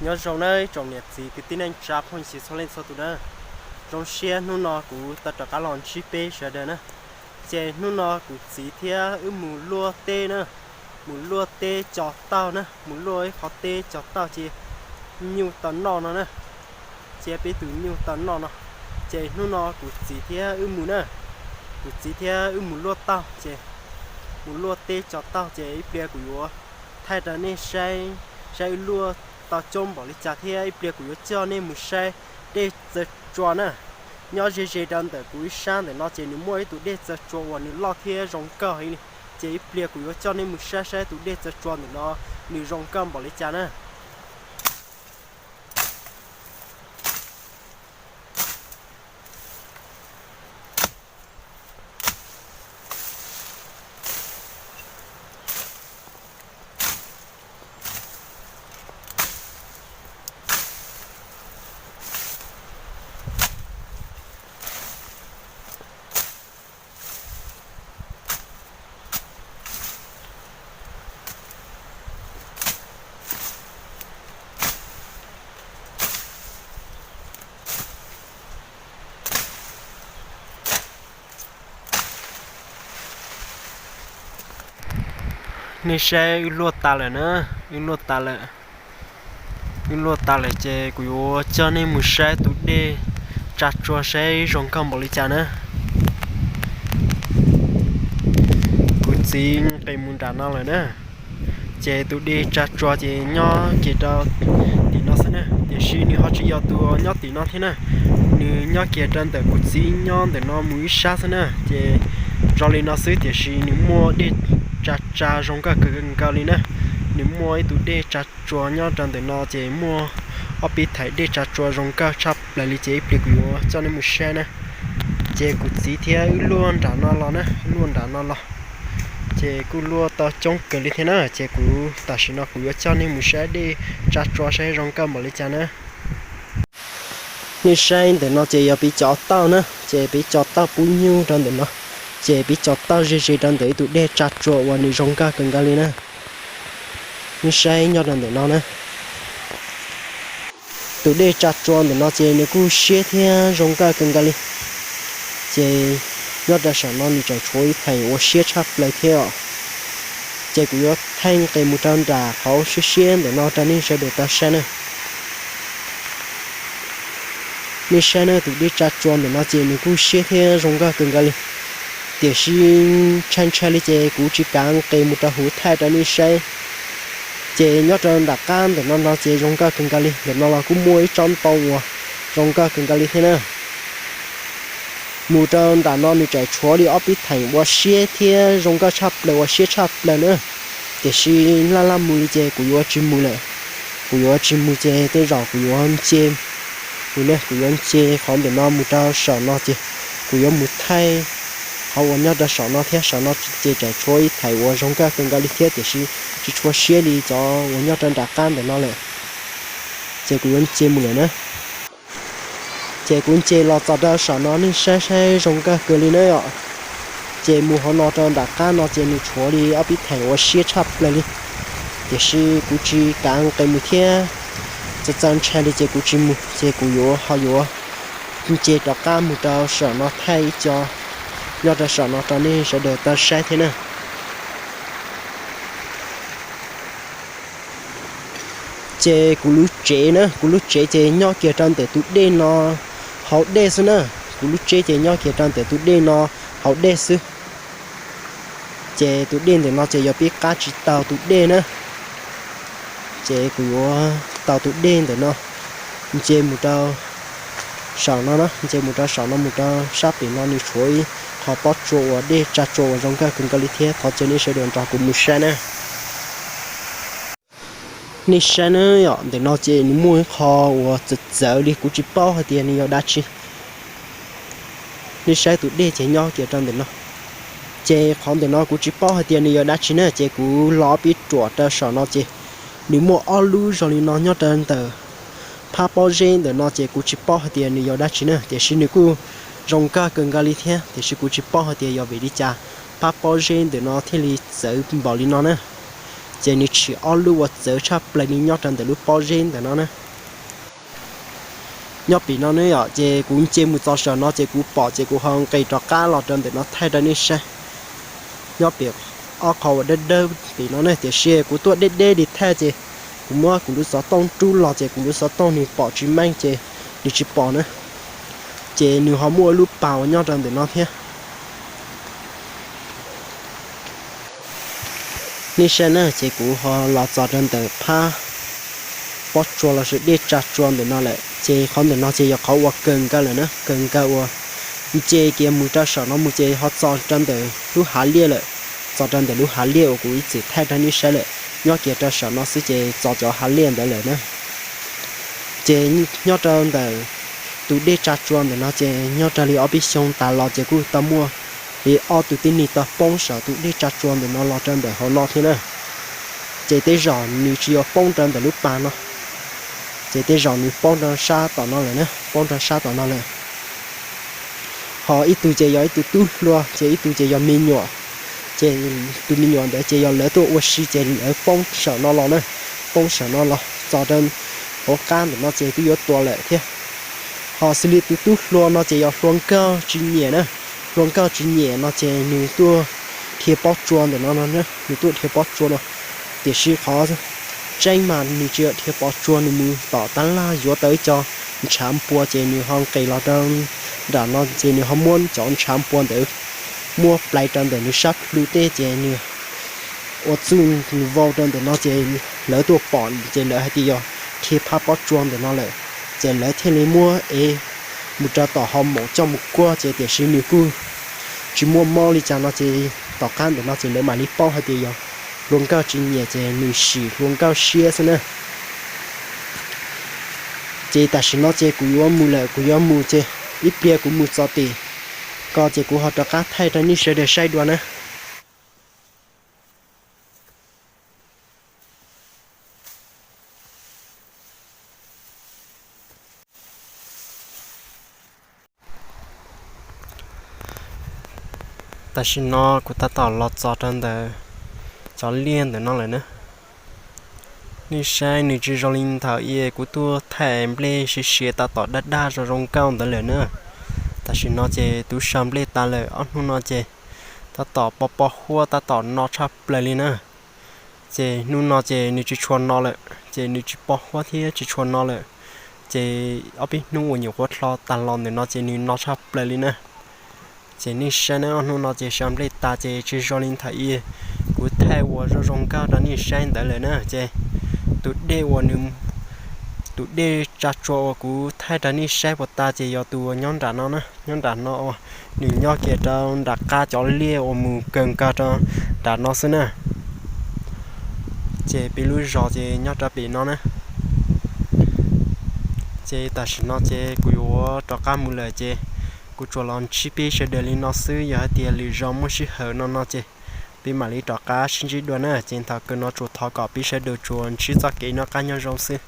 Nyob zoo na ib tsoom niam txiv kwv tij neej tsa phooj ywg txhua leej txhua tus na. Zoo siab hnub no kuv tau rov qab los ntsib peb sawv daws na. Ces hnub no kuv txiv thiab wb mus luaj teb na, mus luaj teb tso tauj na, mus luaj ib qhov teb tso tauj ces nyuj tau noj no na, cia peb tus nyuj tau noj no. Ces hnub no kuv txiv thiab wb mus na, kuv txiv thiab wb mus luaj tauj ces, mus luaj teb tso tauj ces ib pliag kuv yuav thaij rau nej saib, saib wb luaj tau coob npaum li cas thiab ib pliag kuv yuav coj nej mus saib dej txawv tsua na. Nyob ze ze rau ntawm kuv ib sab ntawm no ces nws muaj ib tug dej txawv tsua uas nws loj thiab zoo nkauj heev li. Ces ib pliag kuv yuav coj nej mus saib saib tus dej txawv tsua ntawm no nws zoo nkauj npaum li cas na. Nej saib wb luaj tas lawm na, wb luaj tas lawm. Wb luaj tas lawm ces kuv yuav coj nej mus saib tus dej tsa tsua saib zoo nkauj npaum li cas na. Kuv txiv nqis mus nram no lawm na. Ces tus dej tsa tsua ces nyob kiag rau tim no xwb na, tiam sis nws ho tsis yog tus nyob tim no thiab na. Nws nyob kiag rau ntawm kuv txiv nyob ntawm no mus ib sab xwb na. Ces zoo li no xwb tiam sis nws muaj dej tsa tsa zoo nkauj kawg nkaus li na. Nws muaj ib tug dej tsa tsua nyob rau ntawm no ces muaj ob peb thaim dej tsa tsua zoo nkauj tshaj plaws li ces ib pliag kuv yuav coj nej mus saib na. Ces kuv txiv thiab wb luaj nram no los na, luaj nram no los. Ces kuj luaj tau coob kawg li thiab na, ces kuv tam sim no kuv yuav coj nej mus saib dej tsa tsua saib zoo nkauj npaum li cas na. Nej saib ntawm no ces yog peb cov tauj na, ces peb cov tauj pub nyuj rau ntawm no, ces peb cov tauj ze ze rau ntawm ib tug dej tsa tsua uas nws zoo nkauj kawg nkaus li na. Nej saib nyob rau ntawm no na. Tus dej tsa tsua ntawm no ces nws kuj siab thiab zoo nkauj kawg nkaus li. Ces nyob rau saum no nws tseem tshuav ib theem uas siab tshaj plaws thiab os. Ces kuv yuav thaij nqis mus rau nram qhov siab siab ntawm no rau nej sawv daws tau saib na. Nej saib na, tus dej tsa tsua ntawm no ces nws kuj siab thiab zoo nkauj kawg nkaus li. Tiam sis ntshai ntshai li ces kuv tsis kav nqis mus rau hauv thaij rau nej saib. Ces nyob rau nram qab ntawm no no ces zoo nkauj kawg nkaus li, ntawm no los kuj muaj ib tsob ntoo uas zoo nkauj kawg nkaus li thiab na. Mus rau nram no nws tseem tshuav li ob peb theem uas siab thiab zoo nkauj tshaj plaws, uas siab tshaj plaws na. Tiam sis laj laj mus li ces kuv yuav tsis mus lawm. Kuv yuav tsis mus ces tej zaum kuv yuav nce, kuv ne kuv yuav nce qhov ntawm no mus rau saum no ces kuv yuav mus thaij qhov uas nyob rau saum no thiab. Saum no ces tseem tshuav ib theem uas zoo nkauj kawg nkaus li thiab tiam sis tsis tshua siab li cov uas nyob rau nram qab ntawm no lawm. Ces kuv yuav nce mus lawm na. Ces kuv nce los txog rau saum no nej saib saib zoo nkauj kawg li na yom. Ces mus hauv no rau nram qab no ces nws tshuav li ob peb theem uas siab tshaj plaws li. Tiam sis kuv tsis kav nqis mus thiab, txawv txawv ntshai li ces kuv tsis mus, ces kuv yuav ho yuav nce rov qab mus rau saum no thaij ib co nyob rau saum no rau nej sawv daws tau saib thiab na. Ces kuv lub tsev na, kuv lub tsev ces nyob kiag rau ntawm tus dej no hauv dej xwb na. Kuv lub tsev ces nyob kiag rau ntawm tus dej no hauv dej xwb. Ces tus dej ntawm no ces yog peb qab tsis taug tus dej na. Ces kuv yuav taug tus dej ntawm no nce mus rau saum no na, nce mus rau saum no mus rau sab pem no nws tshuav ib qho pob tsuas uas dej tsa tsua uas zoo nkauj kawg nkaus li thiab. Thov caw nej sawv daws nrog kuv mus saib na. Nej saib na yom, ntawm no ces nws muaj ib qho uas txawv txawv li kuv tsis paub hais tias nws yog dab tsi. Nej saib tus dej ces nyob kiag rau ntawm no. Ces qhov ntawm no kuv tsis paub hais tias nws yog dab tsi na, ces kuv los ob peb ruam rau saum no ces nws muaj ob lub zoo li no nyob rau ntawm phab pob zeb ntawm no ces kuv tsis paub hais tias nws yog dab tsi na, tiam sis nws kuj zoo nkauj kawg nkaus li thiab, tiam sis kuv tsis paub hais tias yog vim li cas phab pob zeb ntawm no thiaj li txawv npaum li no na. ces nws tshwm ob lub uas txawv tshaj plaws li nyob rau ntawm lub pob zeb ntawm no na. Nyob pem no ne yom, ces kuv nce mus txog saum no ces kuv pom ces kuv ho nqis rov qab los rau ntawm no thaij rau nej saib. Nyob pem ob qho uas dawb dawb pem no ne, tiam sis kuv tuaj deb deb li thaij ces kuv muab kuv lub xov tooj rub los ces kuv lub xov tooj nws pom tsis meej ces nws tsis pom na. Ces nws ho muaj lub pas uas nyob rau ntawm no thiab. Nej saib na, ces kuv ho los txog rau ntawm phab pob tsuas los sis dej tsa tsua ntawm no lawm, ces qhov ntawm no ces yog qhov uas kawg nkaus lawm na, kawg nkaus uas nce kiag mus rau saum no mus ces ho txog rau ntawm lub hav liaj lawm, txog rau ntawm lub hav liaj uas kuv ib txwm thaij rau nej saib lawm, nyob kiag rau saum no xwb ces txog cov hav liaj ntawd lawm na. Ces nyob rau ntawm tus dej tsa tsua ntawm no ces nyob raws li ob peb xyoo tas los ces kuj tau muaj li ob tug tib neeg tau poob saum tus dej tsa tsua ntawm no los rau ntawm hauv no thiab na. Ces tej zaum nws tsis yog poob rau ntawm lub pas no, ces tej zaum nws poob rau sab tom no lawm na, poob rau sab tom no lawm. Ho ib tug ces yog ib tug tub hluas, ces ib tug ces yog me nyuam. Ces tus me nyuam ntawd ces yog lawv tuaj ua si ces lawv poob saum no los na, poob saum no los txog rau hauv qab ntawm no ces twb yuav tuag lawm thiab. Ho xws li tus tub hluas no ces yog hluas nkauj tsis nyiam na, hluas nkauj tsis nyiam no ces nws tuaj dhia pob tsuas ntawm no no, nws tuaj dhia pob tsuas no. Tiam sis qhov tseeb mas nws tsis yog dhia pob tsuas, nws mus tom tab laj yuav tau ib co ntshav npua ces nws ho nqis los rau nram no ces nws ho muab cov ntshav npua ntawd muab plais rau ntawm nws sab plhu tej ces nws ua txuj vau rau ntawm no ces lawv tuaj pom ces lawv hais tias yog dhia phab pob tsuas ntawm no lawm, ces lawv thiaj li muab ev mus rau tom ho maum coj mus kuaj ces tiam sis nws kuj tsis muaj mob li cas no ces tom qab ntawm no ces lawv mam li paub hais tias yog hluas nkauj tsis nyiam ces nws sim hluas nkauj siab xwb na. Ces tam sim no ces kuv yuav mus lawm, kuv yuav mus ces ib pliag kuv mus txog tim ko ces kuv ho rov qab thaij rau nej sawv daws saib dua na. Tam sim no kuv tab tom los txog rau ntawm cov liaj ntawm no lawm na. Nej saib nws tsis zoo li thaum ub kuv tuaj thaij nplej siav siav tab tom daj daj zoo zoo nkauj ntawd lawm na. Tam sim no ces twb sau nplej tas lawm, ob hnub no ces tab tom pos pos huab tab tom no tshaj plaws li na. Ces hnub no ces nws tsis tshua no lawm, ces nws tsis pos huab thiab tsis tshua no lawm. Ces ob peb hnub uas nyuam qhuav dhlo tag los ntawm no ces nws no tshaj plaws li na. Ces nej saib na, ob hnub no ces sau nplej tas ces tsis zoo li thaum ub kuv thaij ua zoo zoo nkauj rau nej saib ntawd lawm na. Ces tus dej uas nws, tus dej tsa tsua uas kuv thaij rau nej saib puas tas ces yog tus uas nyob nram no na, nyob nram no uas nws nyob kiag rau nram qab cov liaj uas mus kawg nkaus rau nram no xwb na. Ces peb lub zos ces nyob rau pem no na. Ces tam sim no ces kuv yuav rov qab mus lawm ces kuv tsuas los ntsib peb sawv daws li no xwb, yog hais tias lwm zaus muaj sij hawm no no ces peb mam li rov qab sib ntsib dua na. Ces thaum kawg no tsuas thov kom peb sawv daws tsuas ntsib txoj kev noj qab nyob zoo xwb.